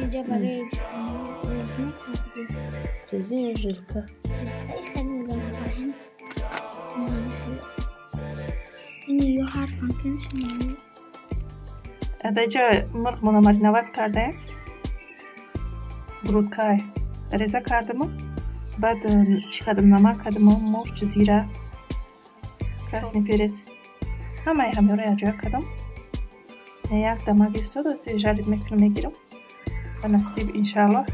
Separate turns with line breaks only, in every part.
Инҷа барои резина.
Резина ё жилка?
Жилка хеле мебарем. Ин ё ҳарфан кунши.
Даиҷа мурғмона мариновать кардем, грудкай реза кардаму, баъд чӣ кардам? Намак кардаму, мурч, зира, красный перец, ҳамаи ҳамёро якҷоя кардам. Як дамак истод, жарить мекунам, мегирам. Ба насиб, иншааллоҳ,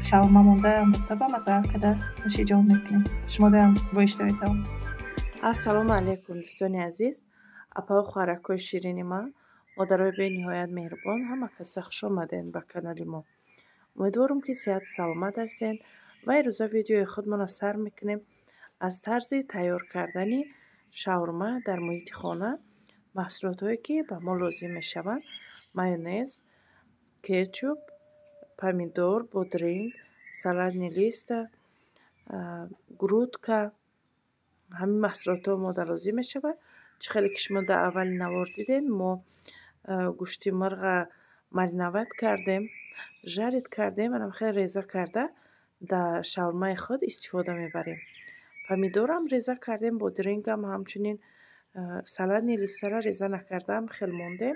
шаурма монда андохта, ба маза карда нӯшиҷон мекунем. Шумо даам бо иштиҳои таом. Ассалому алайкум, дӯстони азиз, апаву хоҳаракҳои ширини ман, модарои бениҳоят меҳрубон, ҳама каса хуш омадед ба канали мо. Умедворам, ки сиҳату саломат ҳастед. Ва ирӯза видеои худмонро сар мекунем аз тарзи тайёр кардани шаурма дар муҳити хона. Маҳсулотҳое, ки ба мо лозим мешаванд: майонез, кетчуп, помидор, бодринг, салатный листа, грудка. Ҳамин маҳсулотҳо мода лозим мешавад. Чӣ хеле ки шумо дар аввали навор дидед, мо гӯшти мурға мариновать кардем, жарить кардем, анам хеле реза карда дар шаурмаи худ истифода мебарем. Помидорам реза кардем, бодрингам ҳамчунин, салатный листара реза накардаам, хел мондем.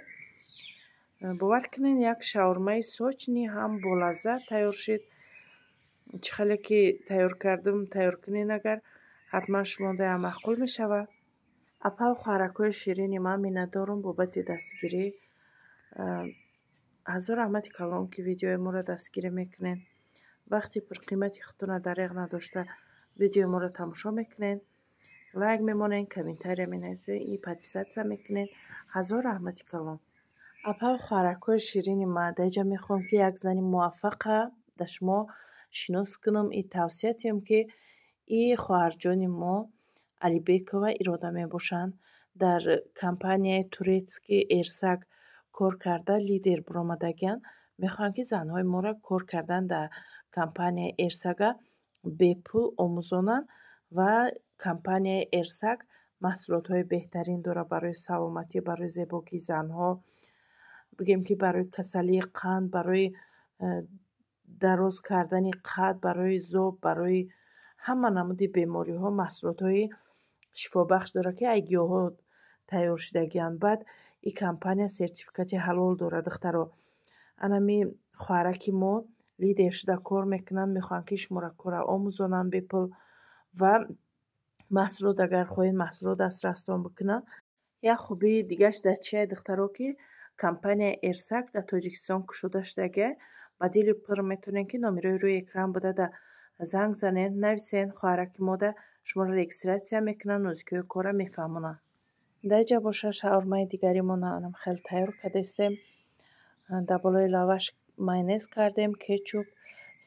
Бовар кунед, як шаурмаи сочный ҳам болаззат тайёр шуд. Чӣ хеле ки тайёр кардам, тайёр кунед агар, ҳатман шумодаам маъқул мешавад. Апаву хоҳаракҳои ширини ман, миннатдорум бобати дастгирӣ. Ҳазор раҳмати калон, ки видеои моро дастгирӣ мекунед, вақти пурқимати худтонро дареғ надошта, видеои моро тамошо мекунед, лайк мемонед, комментария менависед и подписаться мекунед. Ҳазор раҳмати калон. Апаву хоҳаракҳои ширини ман, дар инҷа мехоҳам, ки як зани муваффақа дар шумо шинос кунам и тавсия диҳам, ки и хоҳарҷони мо Алибекова Ирода мебошанд. Дар компанияи турецкий Эрсак кор карда, лидер баромадагианд. Мехоҳанд, ки занҳои моро кор кардан дар компанияи Эрсага бепул омӯзонанд. Ва компанияи Эрсак маҳсулотҳои беҳтарин дорад барои саломатӣ, барои зебогии занҳо, бигем, ки барои касалии қанд, барои дароз кардани қад, барои зоб, барои ҳама намуди бемориҳо маҳсулотҳои шифобахш дорад, ки ай гиёҳҳо тайёр шудагианд. Баъд ин компания сертификати ҳалол дорад. Духтаро, анами хоҳараки мо лидер шуда кор мекунанд. Мехоҳанд, ки шуморо корро омӯзонанд бепул ва маҳсулот, агар хоҳед, маҳсулот дастрастон бикунанд. Як хубии дигараш дар чия, духтаро, ки компанияи Эрсак дар Тоҷикистон кушода шудагиа. Ба дили пур метавонед, ки номерои рӯи экран буда да занг занед, нависед хоҳараки мода, шуморо регистрация мекунанд, нозикиҳои корро мефаҳмонанд. Дар инҷа боша шаурмаи дигаримонро анам хеле тайёр кардастем. Дар болои лаваш майонез кардем, кетчуп,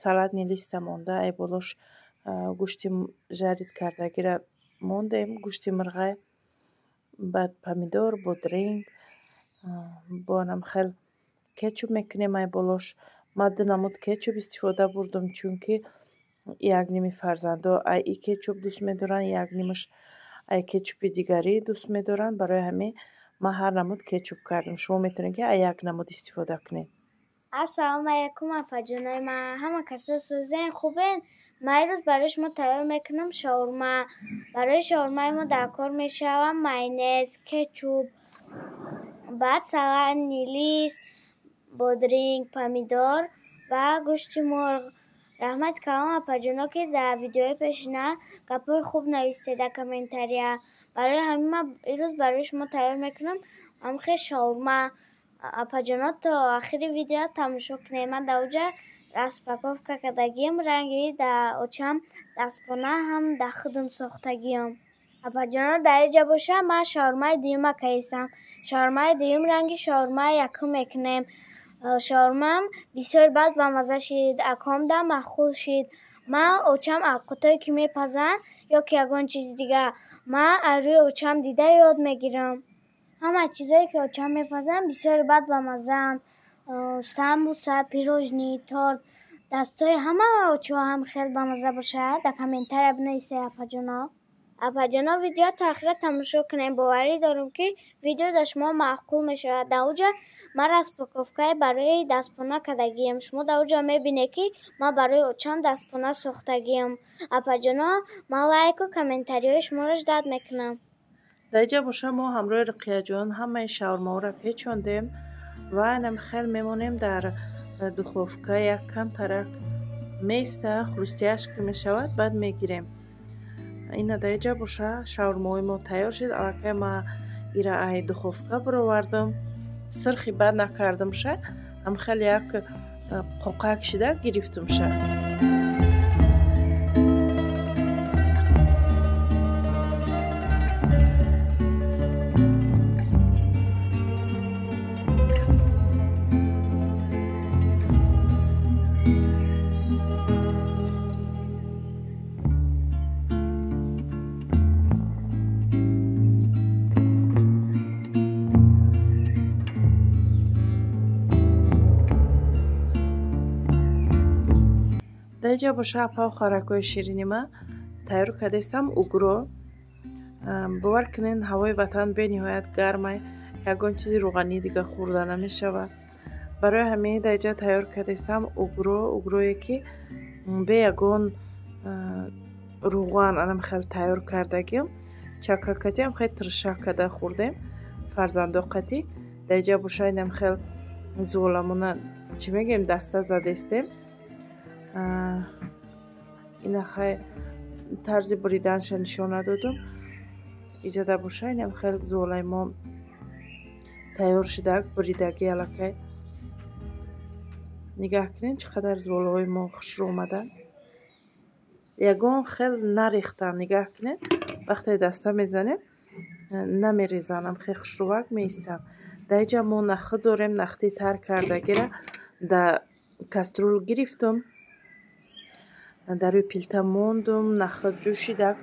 салатный листа монда, ай болош гӯшти жарить кардагиро мондем, гӯшти мурғай, баъд помидор, бодринг, бо анам хел кетчуп мекунем ай болош. Ман ду намуд кетчуп истифода бурдум, чунки як ними фарзандо ай и кетчуп дӯст медоранд, як нимаш ай кетчупи дигарӣ дӯст медоранд. Барои ҳамин ман ҳар намуд кетчуп кардам. Шумо метавонед, ки ай як намуд истифода кунед.
Ассалому алайкум, апаҷонои ман, ҳама каса сӯзен, хубен? Ман имрӯз барои шумо тайёр мекунам шаурма. Барои шаурмаи мо дар кор мешавад майонез, кетчуп, баъд салатный лист, бодринг, помидор ва гӯшти мурғ. Раҳмати калон, апаҷоно, ки дар видеои пешина гапҳои хуб навистед дар комментария. Барои ҳамин ман имрӯз барои шумо тайёр мекунам ҳамхел шаурма. Апаҷоно, то охири видео тамошо кунед. Ман дар оҷа распаковка кардагиам, ранги дар очам дастпона ҳам дар худам сохтагиам. Апаҷоно, дар инҷа боша ман шаурмаи дуюма кардистам. Шаурмаи дуюм ранги шаурмаи якум мекунем. Шаурмаам бисёр бад бамазза шид, акомдам маъқул шид. Ман очам авқотое ки мепазанд ё ки ягон чизи дигар, ман аз рӯи очам дида ёд мегирам. Ҳама чизое, ки очам мепазанд, бисёр бад бамаззаанд: самбуса, пирожни, торт. Дастҳои ҳама очаҳо ҳам хеле бамазза бошад, дар комментария бинависед, апаҷоно. Апаҷоно, видео то охира тамошо кунед. Боварӣ дорам, ки видео дар шумо маъқул мешавад. Дар оҷа ман распаковкаи барои дастпона кардагиам. Шумо дар оҷа мебинед, ки ман барои очам дастпона сохтагиам. Апаҷоно, ман лайку комментариҳои шуморо ждать мекунам.
Дар инҷа боша мо ҳамроҳи Руқияҷон ҳамаи шаурмаҳоро печондем ва инам хел мемонем дар духовка, як камтарак меиста, хрустяш ки мешавад, баъд мегирем. Ина дар инҷа боша шаурмаҳои мо тайёр шуд. Аллакай ма ира ай духовка баровардам, сирхи бад накардамша, ҳам хеле як қоқак шида гирифтамша. Дар инҷа боша апау хӯракҳои ширини ма тайёр кардастам угро. Бовар кунед, ҳавои ватан бениҳоят гармай, ягон чизи рӯғании дига хӯрда намешавад. Барои ҳамин дар инҷа тайёр кардастам угро, угрое ки бе ягон рӯған анам хел тайёр кардагиам. Чакакатиам хеле тиршак карда хӯрдем фарзандо қатӣ. Дар инҷа боша инам хел золамона чӣ мегӯем, даста задестем. Ина хай тарзи буриданша нишон надодум. Иҷода боша инам хел золаи мо тайёр шудак, буридаги аллакай. Нигаҳ кунед, чӣ қадар золаҳои мо хушрӯ омаданд. Ягон хел нарехтанд, нигаҳ кунед, вақте даста мезанем намерезанд, хеле хушрӯвак меистанд. Дар инҷа мо нахӯд дорем, нахӯди тар кардагира дар кастрюл гирифтум, дар рӯи пилта мондум, нахӯд ҷӯшидак,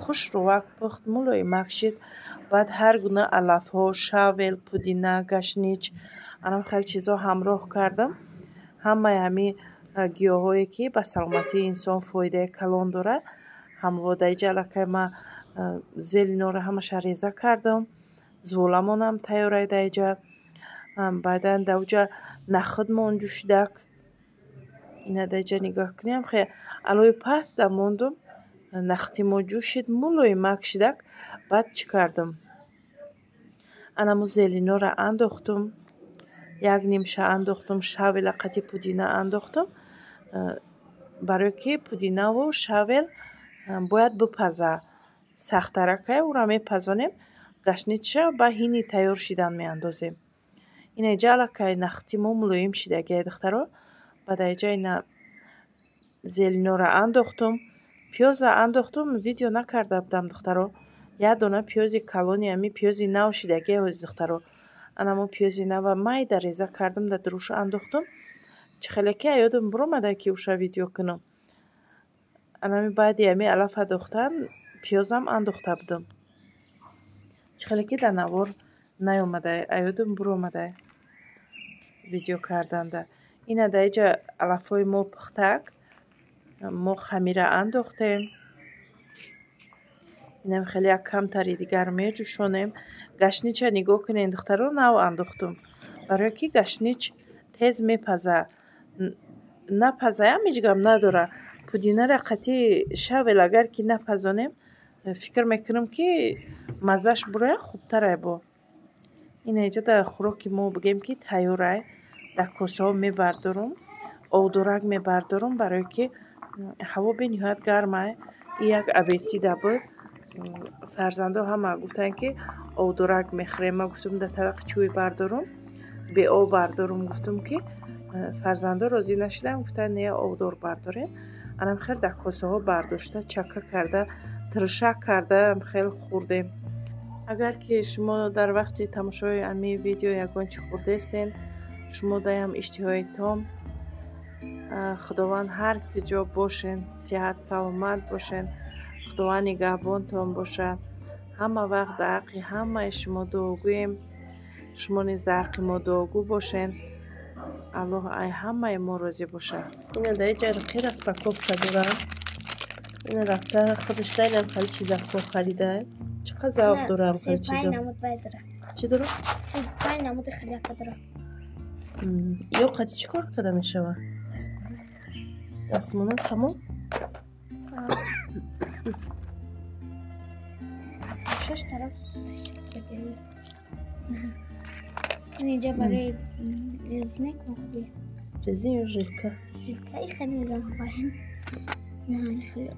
хушрӯвак пухт, мулоимак шид. Баъд ҳар гуна алафҳо, шавел, пудина, гашнич, анам хеле чизҳо ҳамроҳ кардам. Ҳамаи ҳамин гиёҳое ки ба саломатии инсон фоидаи калон дорад, ҳамво дар инҷа аллакай ман зелинора ҳамаша реза кардам, золамонам тайёрай дар инҷа. Баъдан дар оҷа нахӯд мон ҷӯшидак. Ина дар инҷа нигоҳ кунем, хеле алои паст да мондум, нахӯди мо ҷӯшид, мулоимак шидак. Баъд чӣ кардам? Анамо зелинора андохтум, як нимша андохтум, шавела қати пудина андохтум, барое ки пудинаву шавел бояд бипаза. Сахтаракай ӯра мепазонем, гашничша ба ҳини тайёр шидан меандозем. Ина инҷа аллакай нахӯди мо мулоим шидагиай, духтаро. Баъд инҷа ина зелинора андохтум, пиёза андохтум, видео накарда будам, духтаро. Як дона пиёзи калони, ҳамин пиёзи нав шидагиай ҳози, духтаро. Анамо пиёзи нава майда реза кардам, дар дуруш андохтум. Чӣ хеле ки ёдам биромада ки уша видео кунам. Анами баъди ҳамин алаф андохтан пиёзам андохта будам. Чӣ хеле ки дар навор наёмада, ёдам биромада видео карданда. Ина дар инҷа алафҳои мо пухтак, мо хамира андохтем. Инам хеле як камтари дигар меҷӯшонем. Гашнича нигоҳ кунед, духтаро, нав андохтум, барое ки гашнич тез мепаза. Напазаям ҳеҷ гап надора. Пудинара қатӣ шавел агар ки напазонем, фикр мекунам ки маззаш бурояд хубтарай бо. Ина инҷа дар хӯроки мо бигем ки тайёрай. Дар косаҳо мебардорум, овдорак мебардорум, барое ки ҳаво бениҳоят гармай. И як абетида буд. Фарзандо ҳама гуфтанд ки овдорак мехӯрем. Ман гуфтам дар табақи чӯй бардорум, беоб бардорум, гуфтам ки фарзандо розӣ нашуданд, гуфтанд не, овдор бардорем. Анам хел дар косаҳо бардошта, чака карда, тиршак карда хел хӯрдем. Агар ки шумо дар вақти тамошои ҳамин видео ягон чӣ хӯрдаистен, шумо даям иштиҳои том. Худованд ҳар куҷо бошен, сиҳат саломат бошен, Худованд нигаҳбонтон бошад. Ҳама вақт дар ҳаққи ҳамаи шумо дуогӯем, шумо низ дар ҳаққи мо дуогӯ бошен. Аллоҳ ай ҳамаи мо розӣ бошад. Ина дар инҷа рақи распаковка дорам. Ина рафта худаш инам хеле чизако харида. Чӣ қадр завқ дорам хеле чизо. Чӣ дора?
35 намуди хеляка дора.
Ё қади чӣ кор карда мешава? Дастмона тамом?
Шаш тараф инҷа барои резина кунди.
Резин ё жилка?
Жилка и хеле мезанам. Не, хеле.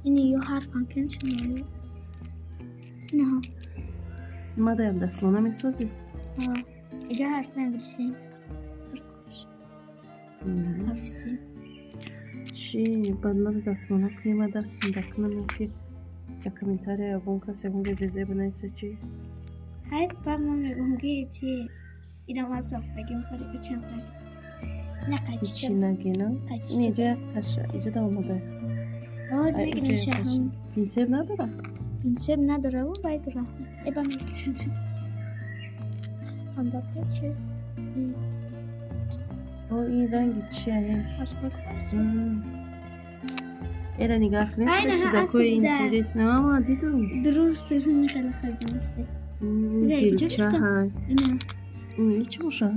Ин ё ҳарфан кен шумо. Не.
Мадаям дастмона месозӣ?
Инҷа ҳарф англисӣ. Ҳарф С.
Чӣ баъд мара дастмона кунӣ, ма дастам дакунам ё ки дар комментария ягон кас ягон гапезе бинависа чӣ?
Ҳай, баъд ман мегӯям ки чи инам аз сохтагим харида чанд хай. На қайчи.
Чӣ нагина? Ин иҷа як таша, иҷа да омода.
Боз мегирам шаҳм.
Пинсеп надора?
Пинсеп надора, ӯ вай дора. Эба мегирам. Андата чи?
О, ин ранги чия? Эра нигаҳ кунед, чӣ чизакои интересно. Ама дидум.
Дуруст, ин хеле хеле
Дилча ҳай. Ин чӣ бошад?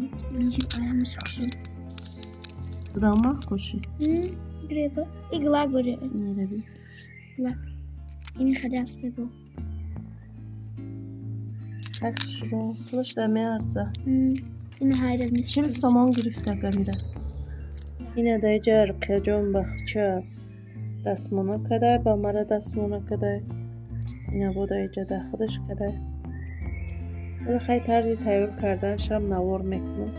Кудам коши?
Греба. Игла горе.
Нераби.
Игла. Ин хеле аст бо.
Хай хушрӯ. Пулаш да меарза.
Ин ҳайрат нест.
40 сомон гирифта гамира. Ина да иҷа Руқияҷон бахча дастмона кадай, ба мара дастмона кадай. Ина бо да иҷа да худаш кадай. Ола хай тарзи тайёр карданашам навор мекунам.